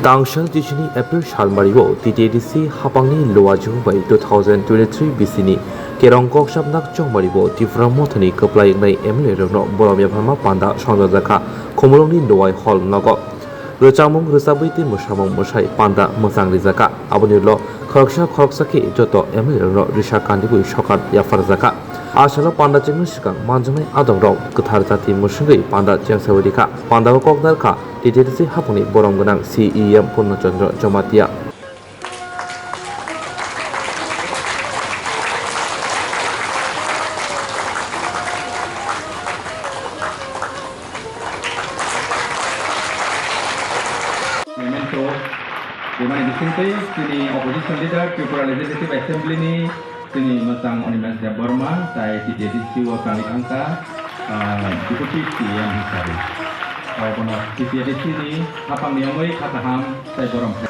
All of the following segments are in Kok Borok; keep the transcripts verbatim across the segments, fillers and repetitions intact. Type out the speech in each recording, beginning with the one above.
Tangsal tisini April salmario T T A D C hapangni luajung bai two thousand twenty-three bisini kerong koksapnak chongmario Tipra Mothani kwplai wngnai M L A rokno borom yapharma panda songjakha Khumulwngni Duai Hall nogo. Rwchapmung rwchapwi tei mwsamung mwsai panda mwchang rijaka. Aboni ulo khoroksa khoroksa khe joto M L A rokno risa kandiwi sokat yapharjaka. A salo panda chengna swkang manjaknai adongrok kwthar jati mwswngwi panda chengsawi rikha. Pandao kok narkha T T A D C hapangni borom gwnang C E M Purno Chandra Jamatia. Memento, bumani bisingtwi chini opposition leader, Tripura Legislative Assembly ni chini mwchang Animesh Debbarma, tai T T A D C o tangwi thangkha, ah, Deputy C E M hisabe. Tei bono T T A D C ni hapangni wngwi kha kaham tei borom khai.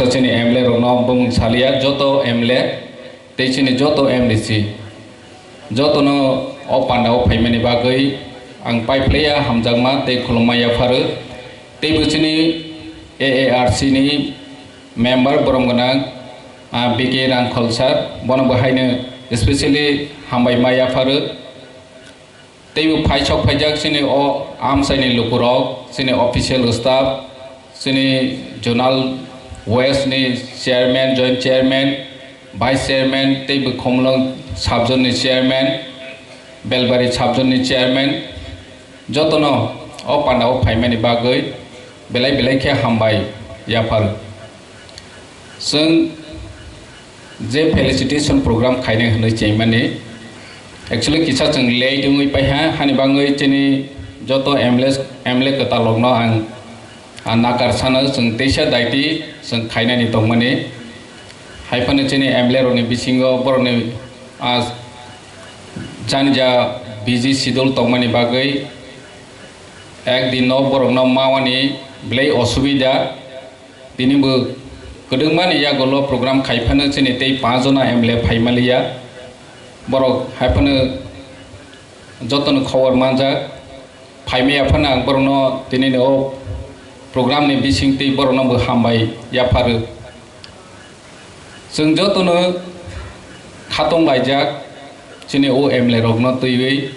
Chini M L A rokno bumung saliya, joto M L A tei chini joto M D C, jotono o pandao phaimani bagwi ang paiphlaiya hamjakma tei khulumma yapharo. Teibo chini A A R C ni member borom gwnang, ah, B K Rangkhol sir, bono bo haino specially hambai ma yapharo. Teibo phaisok phaijak chini o amchaini lukurok, chini official staff, chini zonal west ni chairman, joint chairman, vice chairman, teibo Khumulwng sub zone ni chairman, Belbari sub zone ni chairman, jotono o pandao phaimani bagwi belai belai khe hambai yapharo. Chwng je felicitation program khainai hwnwi chengmani, actually kisa chwng late wngwi paiha, hani bagwi chini joto M L A, M L A kwtalrokno ang ah, nakar sano chwng teisa daiti chwng khainani tongmani. Hai phano chini M L A rokni bisingo borokni, ah, janja busy schedule tongmani bagwi ek din no borokno mawani belai osubida. Tini bo kwdwkmani yagulo program khai phano chini tei panch jona M L A phai maliya. Borok hai phano jotono khobor manjak. Phaimaya phano ang borokno tinini o program ni bising twi borokno bo hambai yapharo. Chwng jotono khatong laijak chini o M L A rokno twiwi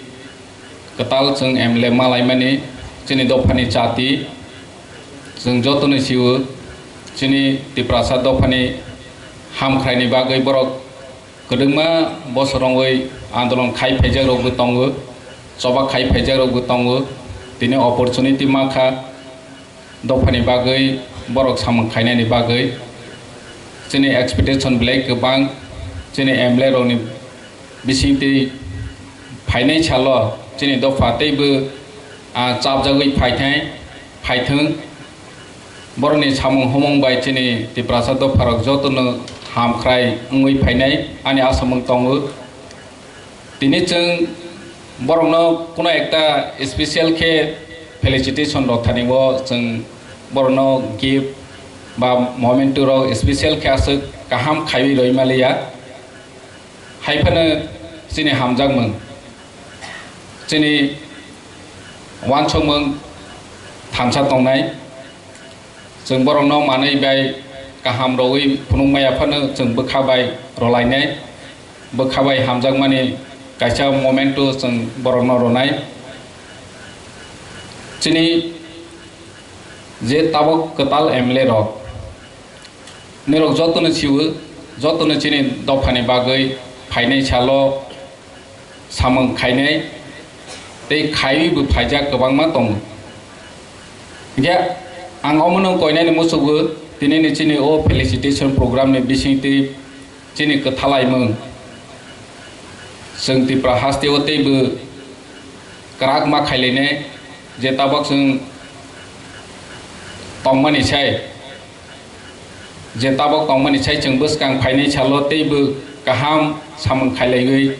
kwtal chwng M L A malaimani chini dophani chati chwng jotono sio chini Tiprasa dophani hamkhraini bagwi borok kwdwkma bosor wngwi andolon khai phaijak rokbo tongo, choba khai phaijak rokbo tongo, tini opportunity mankha. Dophani bagwi borok samung khainani bagwi chini expectation belai kwbang, chini M L A rokni bisingtwi phainai salo chini dopha teibo, ah, chapjagwi phaithai, phaithwng. Borokni samung humung bai chini Tiprasa dopharok jotono hamkhrai wngwi phainai ani asamung tongo. Tini chwng borokno kuno ekta special khe felicitation rw thani o chwng borokno gift ba memento rok special khe aswk kaham khaiwi rwi maliya. Hai phano chini hamjakmung, chini uansukmung thansa tongnai. Chwng borokno manwi bai kaham rwui phunukmaya phano chwng bwkha bai rwlainai, bwkha bai hamjakmani kaisa momento chwng borokno rwnai. Chini je tabuk kwtal M L A rok, nirok jotono sio, jotono chini dophani bagwi phainai salo samung khainai tei khaiwi bo phaijak kwbangma tongo. Hinkhe ang omono koinani muchukgo tinini chini o felicitation program ni bisingtwi chini kwthalaimung chwng Tipra hasteo teibo kwrak ma khailainai je tabuk chwng tongmani sai. Je tabuk tongmani sai chwng bwskang phainai salo teibo kaham samung khailaiwi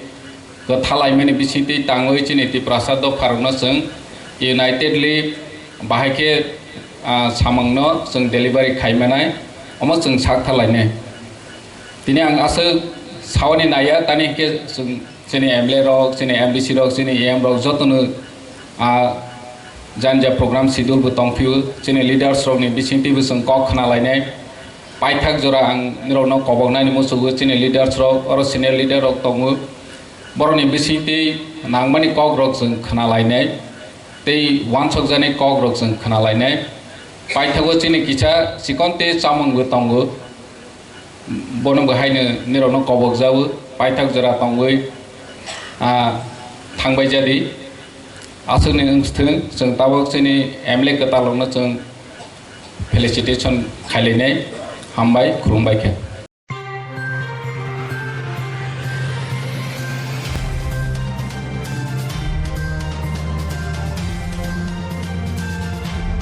kwthalaimani bisingtwi tangwi chini Tiprasa dopharokno chwng unitedly bahai khe, ah, samungno chwng delivery khaimanai, omo chwng sak thalainai. Tini ang aswk sauni naiya tani hinkhe chwng chini M L A rok, chini M D C rok, chini E M rok jotono, ah, janja program schedule bo tongphio, chini leaders rokni bisingtwi bo chwng kok khna lainai. Paithak jora ang nirokno koboknani muchukgo, chini leaders rok, oro senior leader rok tongo. Borokni bisingtwi nangmani kok rok chwng khna lainai, tei uansukjaknai kok rok chwng khna lainai. Paithago chini kisa chikon tei chamung bo tongo. Bono bo haino nirokno kobok jago, paithak jora tongwi, ah, thangbai jadi. Aswkni wngthwng, chwng tabuk chini M L A kwtal rokno chwng felicitation khailainai, hambai, khulumbai khe.